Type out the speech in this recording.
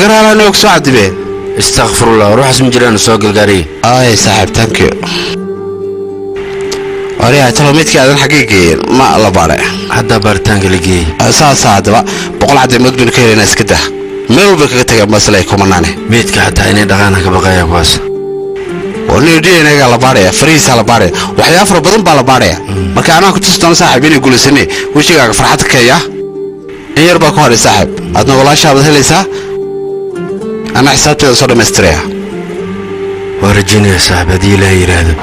Iga raalaa og soo cadibe. Istakfirullah, ruuxaas ma jiraan, soo galgaariye. Ay saaxiib, thank you. Oriyaa talo, midkii aadan xaggee geeyeen? Ma la baadhay? Haddaa baaritaanka la geeyey. Saasaa haddaba 100 cadaymood baynu ka helaynaa. Iska dah, meel walba kaga tagaan masle kumanaane. Meydka xataa inay dhaqaana ka baqaya kuwaas. Oo DNA-ga la baadhaya, farihiisaa la baadhaya, waxyaaba fara badan baa la baadhaya. Marka anaa ku tusi doono saaxiib inay guulaysanay. Wejigaaga farxad ka kaya. In yar baa ku hadhay saaxiib, adna walaashaabaad helaysaa, anaa xisaabteeda soo dhammaystiraya. Waa rajaynaya saaxiib, haddii Ilaahay yidhaahdo.